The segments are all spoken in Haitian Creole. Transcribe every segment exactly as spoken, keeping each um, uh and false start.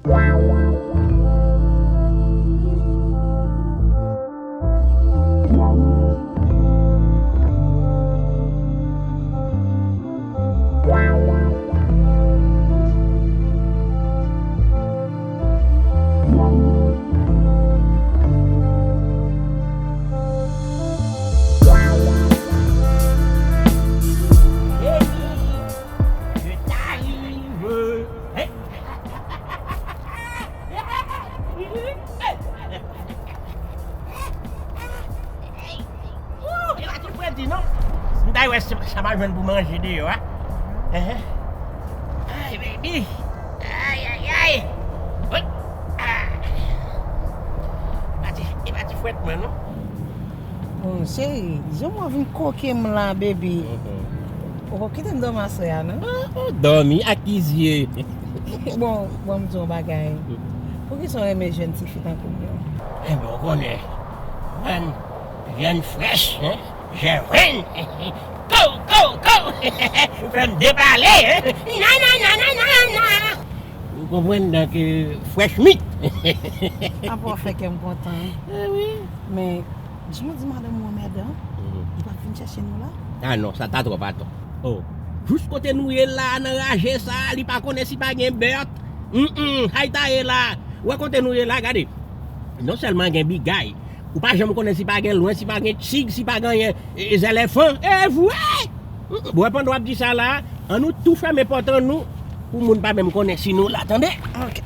Baby, je t'arrive. Hein? Ooh, e pa ti fredi non. M ta wè sa, sa m a jwenn pou manje deyò a. Ehe. Ay, baby. Ay, ay, ay. Wi. Ah. E pa ti, e pa ti frèt mwen non. Bon, cheri, jan w vin koke m la, baby. Mhm. Ou pap kite m dòmi aswè a, non? Ah, ou dòmi ak ki zye? Bon, bon, m di w yon bagay. Poukisa w renmen jèn tifi tankou m yo? Enben, ou konnen, mwen, jèn frèch, hein? Jèn, kou, kou, kou! Ou fè m depale, hein? Na, na, na, na, na, na! Ou konprann, donk, euh, fresh meat. Apa w fè kè m kontan. Eh wi. Men, jan w di madanm ou anmèdan, mhm, li p ap vin chèche nou la? Ah non, sa ta twòp atò. Oh. Jis kote nou ye la, nan raje sa, li pa konnen si pa gen bèt. Mm-mm, hay ta ye la. Ou wè kote nou ye la, gade. Non sèlman gen bigay, ou pa janm konnen si pa gen lwen, si pa gen tig, si pa gen, e, e, zèlèfan. E vre! Bon, pandan w ap di sa la, ann nou tou fèmen pòt an nou, pou moun pa menm konnen si nou la, tande? Ok.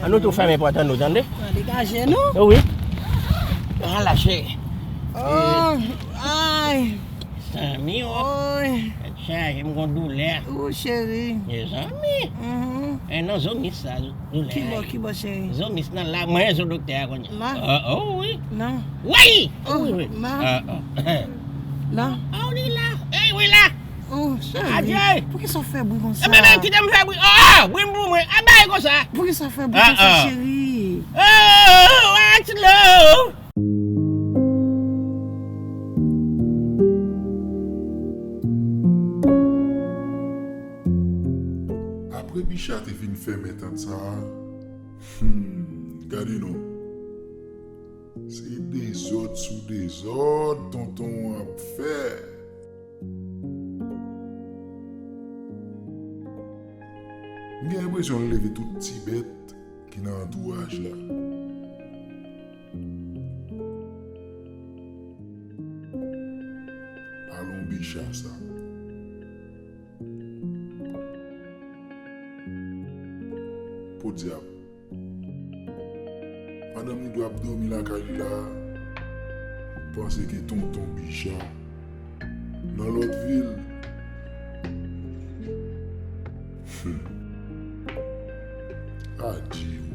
Ann nou tou fèmen pòt an nou, tande? Pran degaje nou? Wi. Ala, cheri. Oh, ay. Zanmi, oh. Oy. Tèt chaje, m gon doulè. Ou, cheri. Mezanmi. Mhm. E nan zomis sa, doulè. Ki bò, ki bò, cheri? Zomis nan la, mwen zo doktè a kounye a. La? Ah, oh, wi. La? Wi! Oh, wi, wi. La? Ah, ah. La? Ah, li la. Ey, wi la. Oh, cheri. Adye. Poukisa w fè bri konsa? Enben, men, kite m fè bri. Oh, bri m pou mwen. Anba e konsa. Poukisa w fè bri konsa, cheri? Oh, what love? Apre Bicha te fin fèmen tant sa a, hmm, gade non. Se dezòd sou dezòd tonton an ap fè. M gen enpresyon l leve tout ti bèt ki nan antouraj la. Alon Bicha sa. Podyab. Madanm li dwe ap dòmi lakay li la, panse ke tonton Bicha nan lòt vil. Hmm. Adye o.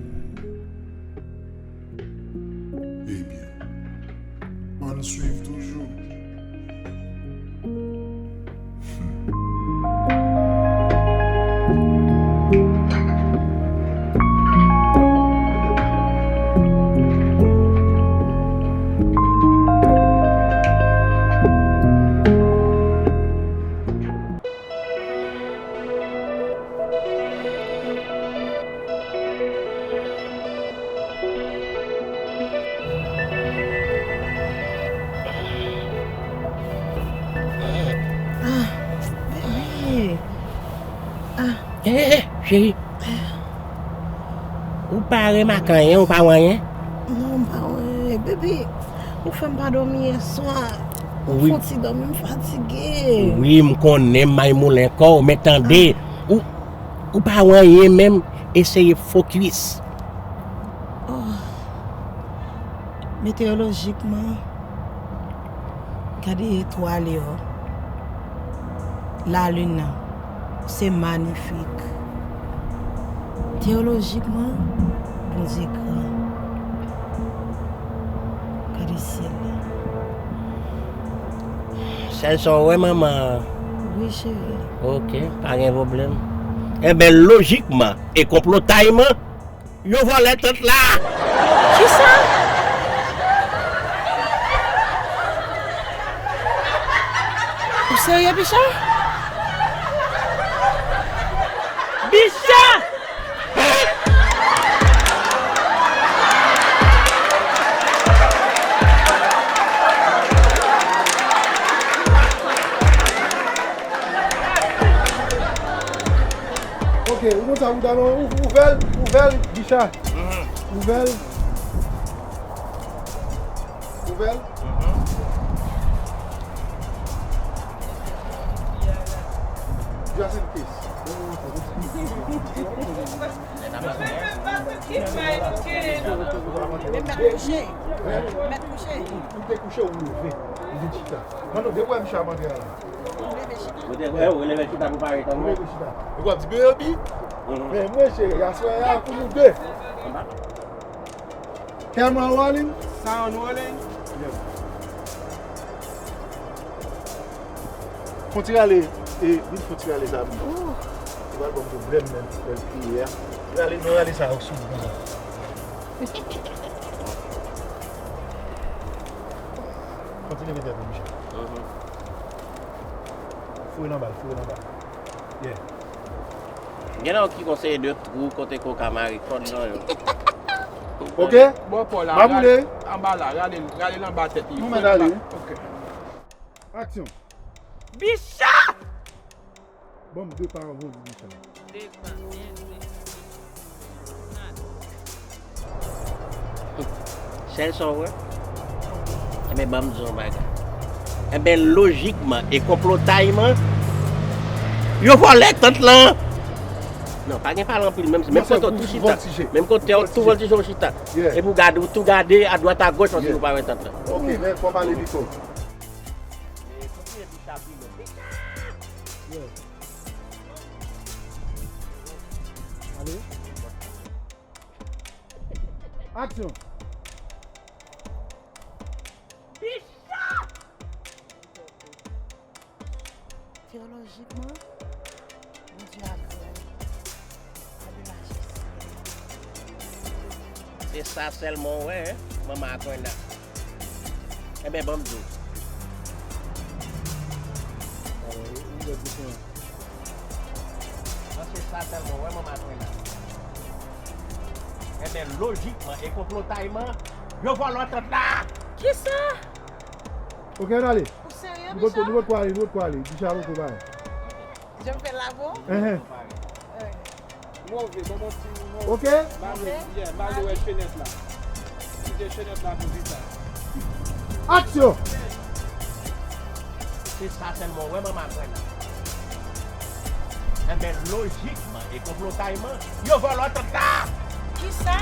Ebyen, ann swiv toujou. Ah, bebe. Ah. Eh, eh, cheri. Ou pa remake anyen, ou pa wè anyen? Non, m pa wè anyen. Bebe, ou fè m pa dòmi yè swa. Ou wi. Fè yon ti dòmi, m fatige. Wi, m konnen m may moulen kò w, men tande, ah, ou, ou pa wè anyen menm, eseye fokis. Oh. Meteyolojikman, gade etwal yo, lalin nan, se manifik. Teyolojikman, Bondye gran. Gade syèl la. Sèl sa w wè, manman? Wi, cheri. Ok, pa gen pwoblèm. Enben, lojikman e konplotayman, yo vòlè tant la. Kisa? Ou serye, Bicha? Ou konn sa ou ta ban, ou, ouvè l, ouvè l, Bicha. Ouvè l. Ouvè l. Just in case. Men mèt kouche. Mèt kouche. Ou te kouche, ou leve. Ou vin chita. Mano, depi w wè Bicha ap antre a la. Ou te, ou leve chita pou pare tann mwen. Ou leve chita. Ou ap di, "Baby." Men mwen, cheri, aswè a pou nou de. Camera rolling? Sound rolling? Yeah. Fon ti rale, e, vin fon ti rale sa pou mwen. Ou pral ban m pwoblèm menm, lè l kriye a. Rale, non, rale sa sou konsa. Kontinye mete pou Michel. Foure nan bal, foure nan bal. Yeah. Gen nan ki konseye de twou kote koka mare kòd nan yo. Ok. Bò pa w la, m ap boule. Anba la, rale, rale l anba tèt li. Nou mèt ale. Ok. Aksyon. Bicha! Ban m de pa anvan w di Bicha. De pa, en, de. Nada. Sèl sa w wè? Enben, ban m di w yon bagay. Enben, lojikman e konplotayman, yo vòlè tant lan. Non, pa gen pale anpil, menm, menm kote w tou chita. Menm kote w tou vòltije w chita. Epi w gade, w tou gade adwat agòch, paske w pa wè tant lan. Ok, men fò pale pi fò. Kontinye Bicha pi lwen. Bicha! Alo? Aksyon! Bicha! Teyolojikman, Bondye a gran, a de majeste. Se sa sèlman w wè, manman Akwena. Enben, ban m di w. Alò, ou, ou wè diferan. Nan se sa sèlman w wè manman Akwena. Enben, lojikman e konplotayman, yo vòlè tant la! Kisa? Ok, ann ale. Ou serye, Bicha? Nou potko ale, nou potko ale. Bicha poko pare. Je m fè lavo? Enhen. Move, kòman ti move? Ok. Male, yeah, male wè chenèt la. Kite chenèt la pou Bicha. Aksyon! Se sa sèlman w wè manman Akwena. Enben, lojikman e konplotayman, yo vòlè tant la! Kisa?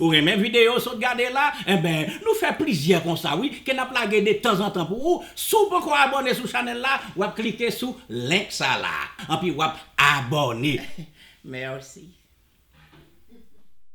Ou renmen videyo w sot gade la? Enben, nou fè plizyè konsa wi, ke n ap lage de tanzantan pou ou. Si w poko abòne sou chanèl la, w ap klike sou link sa la. Anpi w ap abòne. Mèsi.